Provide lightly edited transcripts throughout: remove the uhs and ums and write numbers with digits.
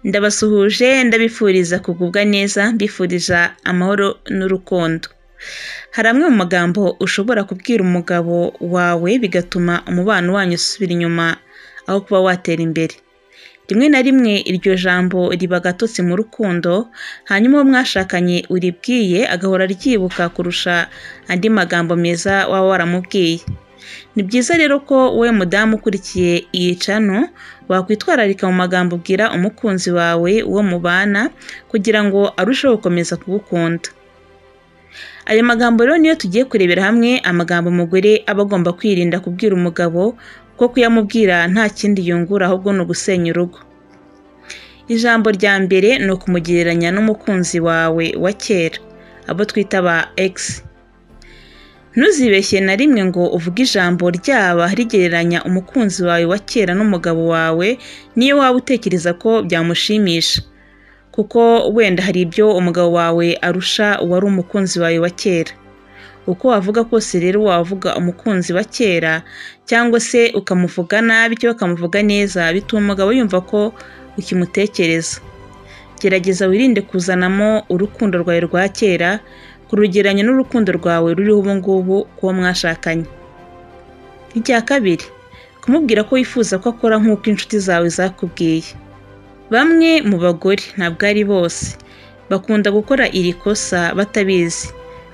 Ndabasuhuje, ndabifuriza kugubwa neza, mbifuriza amahoro n'urukundo. Hari amwe mu magambo ushobora kubwira umugabo wawe bigatuma umubano wanyu usubira inyuma aho kuba watera imbere. Rimwe na rimwe iryo jambo riba agatotsi mu rukundo, hanyuma uwo mwashakanye uribwiye agahora aryibuka kurusha andi magambo meza waba waramubwiye. Ni byiza rero ko wowe mudamu ukurikiye iyi channel wakwitwararika mu magambo ubwira umukunzi wawe uwo mubana kugira ngo arusheho gukomeza kugukunda. Aya magambo rero niyo tugiye kurebera hamwe, amagambo umugore aba agomba kwirinda kubwira umugabo kuko kuyamubwira nta kindi yungura ahubwo ni ugusenya urugo. Ijambo rya mbere ni ukumugereranya n'umukunzi wawe wa kera, abo twita ba ex. Ntuzibeshye na rimwe ngo uvuge ijambo ryaba rigereranya umukunzi wawe wa kera n'umugabo wawe, niyo waba utekereza ko byamushimisha, kuko wenda hari ibyo umugabo wawe arusha uwari umukunzi wawe wa kera. Uko wavuga kose rero wavuga umukunzi wa kera cyangwa se ukamuvuga nabi cyangwa ukamuvuga neza, bituma umugabo yumva ko ukimutekereza. Gerageza wirinde kuzanamo urukundo rwawe rwa kera kurugereranya n'urukundo rwawe ruriho ubu ngubu kuwo mwashakanye. Icya kabiri, kumubwira ko wifuza ko akora nk'uko inshuti zawe zakubwiye. Bamwe mu bagore, ntabwo ari bose, bakunda gukora iri kosa batabizi,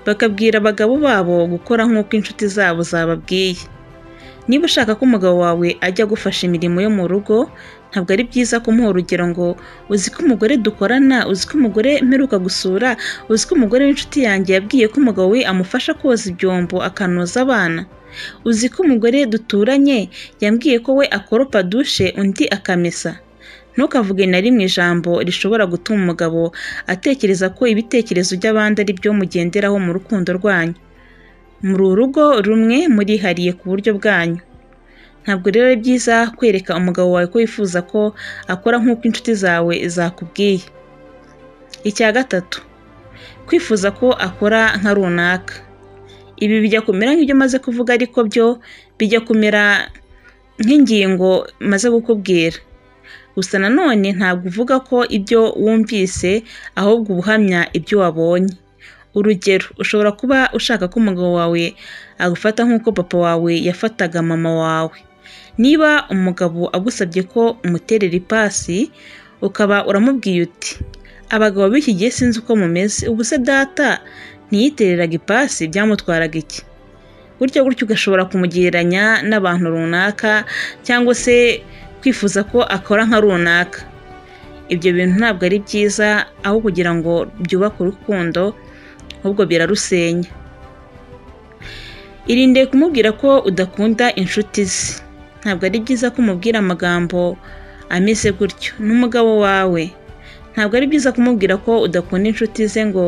bakabwira abagabo babo gukora nk'uko inshuti zabo zababwiye. Niba ushaka ko umugabo wawe ajya agufasha imirimo yo mu rugo, ntabwo ari byiza kumuha urugero ngo uzi ko umugore dukorana, uzi ko umugore mperuka gusura, uzi ko umugore w'inshuti yanjye yabwiye ko umugabo we amufasha koza ibyombo akanoza abana, uzi ko umugore duturanye yambwiye ko we akoropa dushe undi akamesa. Ntukavuge na rimwe ijambo rishobora gutuma umugabo atekereza ko ibitekerezo by'abandi ari byo mugenderaho mu rukundo rwanyu. Muri urugo rumwe murihariye ku buryo bwanyu. Ntabwo rero ari byiza kwereka umugabo wawe ko wifuza ko akora nk'uko inshuti zawe zakubwiye. Icya gatatu, kwifuza ko akora nka runaka. Ibi bijya kumera nk'ibyo maze kuvuga, ariko byo bijya kumera nk'ingingo maze kukubwira. Gusa nanone ntabwo uvuga ko ibyo wumvise, ahubwo ubuhamya ibyo wabonye. Urugero, ushobora kuba ushaka ko umugabo wawe agufata nk'uko papa wawe yafataga mama wawe. Niba umugabo agusabye ko umuterera ipasi, ukaba uramubwiye uti abagabo b'iki gihe sinzi uko mumeze, ubu se data ntiyitereraga ipasi byamutwaraga iki? Gutyo gutyo ugashobora kumugereranya n'abantu runaka cyangwa se kwifuza ko akora nka runaka. Ibyo bintu ntabwo ari byiza, aho kugira ngo byubake urukundo ahubwo birarusenya. Irinde kumubwira ko udakunda inshuti ze. Ntabwo ari byiza ko umubwira amagambo ameze gutyo n'umugabo wawe. Ntabwo ari byiza kumubwira ko udakunda inshuti ze ngo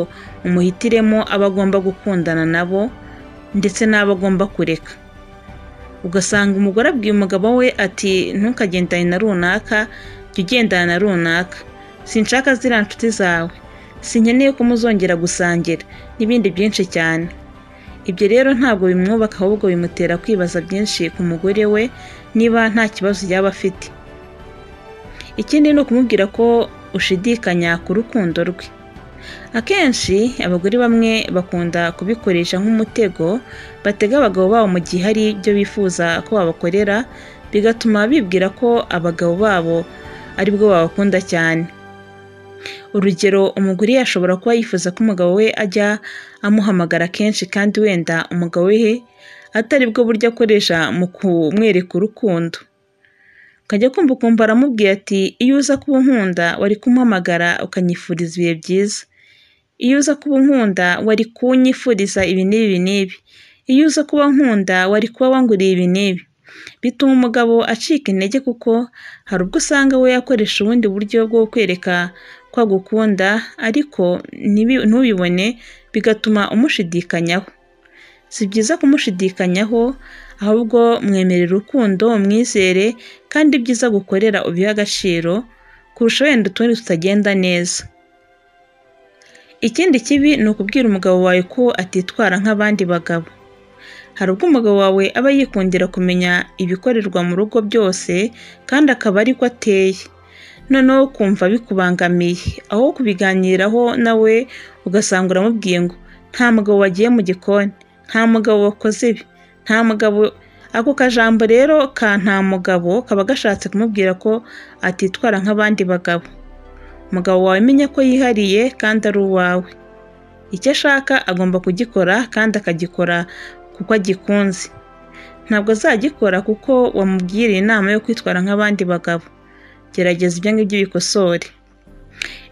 umuhitiremo abo agomba gukundana nabo ndetse n'abo agomba kureka. Ugasanga umugore abwiye umugabo we ati ntukagendane na runaka, jya ugendana na runaka, sinshaka ziriya nshuti zawe, sinkeneye ko muzongera gusangira, n'ibindi byinshi cyane. Ibyo rero ntabwo bimwubaka, ahubwo bimutera kwibaza byinshi ku mugore we niba nta kibazo yaba afite. Ikindi ni ukumubwira ko ushidikanya ku rukundo rwe. Akenshi abagore bamwe bakunda kubikoresha nk'umutego batega abagabo babo mu gihe hari ibyo bifuza ko babakorera, bigatuma bibwira ko abagabo babo aribwo babakunda cyane. Urugero, umugore yashobora kuba yifuza ko umugabo we ajya amuhamagara kenshi kandi wenda umugabo we atari bwo buryo akoresha mu kumwereka urukundo. Ukajya kumva ukumva aramubwiye ati iyo uza kuba unkunda wari kumuhamagara ukanyifuriza ibihe byiza, iyo uza kuba unkunda wari kunyifuriza ibi n'ibi n'ibi, iyo uza kuba nkunda wari kuba wanguriye ibi n'ibi. Bituma umugabo acika intege kuko hari ubwo usanga we yakoresha ubundi buryo bwo kwereka ko agukunda ariko ntubibone, bigatuma umushidikanyaho. Si byiza kumushidikanyaho, ahubwo mwemerera urukundo, umwizere, kandi ibyiza gukorera ubihe agaciro kurusha wenda utundi tutagenda neza. Ikindi kibi ni ukubwira umugabo wawe ko atitwara nk'abandi bagabo. Hari ubwo umugabo wawe aba yikundira kumenya ibikorerwa mu rugo byose kandi akaba ariko ateye. noneho kumva bikubangamiye, aho kubiganiraho nawe ugasanga uramubwiye ngo nta mugabo wagiye mu gikoni, nta mugabo wakoze ibi, nta mugabo. Ako kajambo rero ka nta mugabo kaba gashatse kumubwira ko atitwara nk'abandi bagabo. Umugabo wawe menya ko yihariye kandi ari uwawe, icyo ashaka agomba kugikora kandi akagikora kuko agikunze. Ntabwo azagikora kuko wamubwiriye inama yo kwitwara nk'abandi bagabo. Gerageza ibyo ngibyo ubikosore.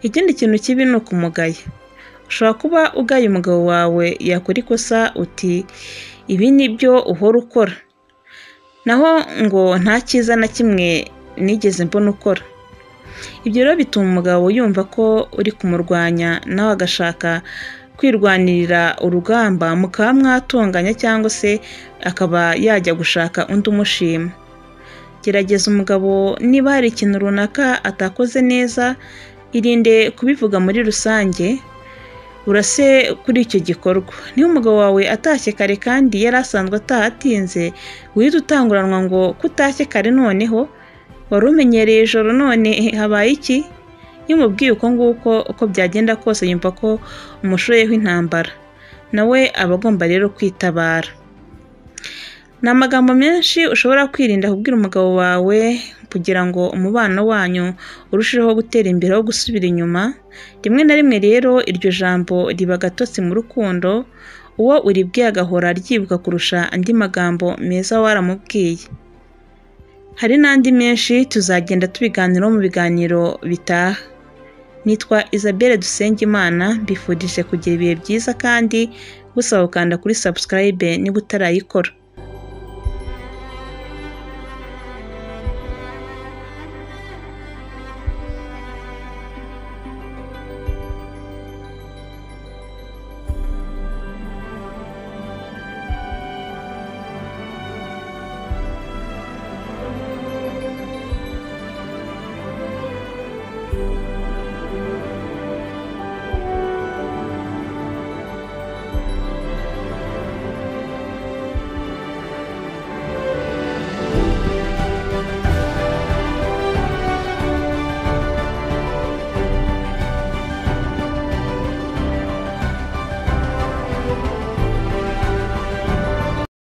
Ikindi kintu kibi ni ukumugaya. Ushobora kuba ugaya umugabo wawe yakora ikosa uti ibi ni byo uhora ukora, naho ngo nta cyiza na kimwe nigeze mbona ukora. Ibyo rero bituma umugabo yumva ko uri kumurwanya, nawe agashaka kwirwanirira urugamba, mukaba mwatonganya cyangwa se akaba yajya gushaka undi umushima. Gerageza umugabo niba hari ikintu runaka atakoze neza, irinde kubivuga muri rusange, urase kuri icyo gikorwa. Niba umugabo wawe atashye kare kandi yari asanzwe ataha atinze, wihite utanguranwa ngo kutashye kare noneho wari umenyereye ijoro none habaye iki? Iyo umubwiye uko nguko, uko byagenda kose yumva ko umushoyeho intambara, nawe aba agomba rero kwitabara. Ni amagambo menshi ushobora kwirinda kubwira umugabo wawe kugira ngo umubano wanyu urusheho gutera imbere aho gusubira inyuma. Rimwe na rimwe rero iryo jambo riba agatotsi mu rukundo, uwo uribwiye agahora aryibuka kurusha andi magambo meza waramubwiye. Hari n'andi menshi tuzagenda tubiganiraho mu biganiro bitaha. Nitwa Isabelle Dusengimana, mbifurije kugira ibihe byiza kandi gusaba gukanda kuri subscribe niba utarayikora.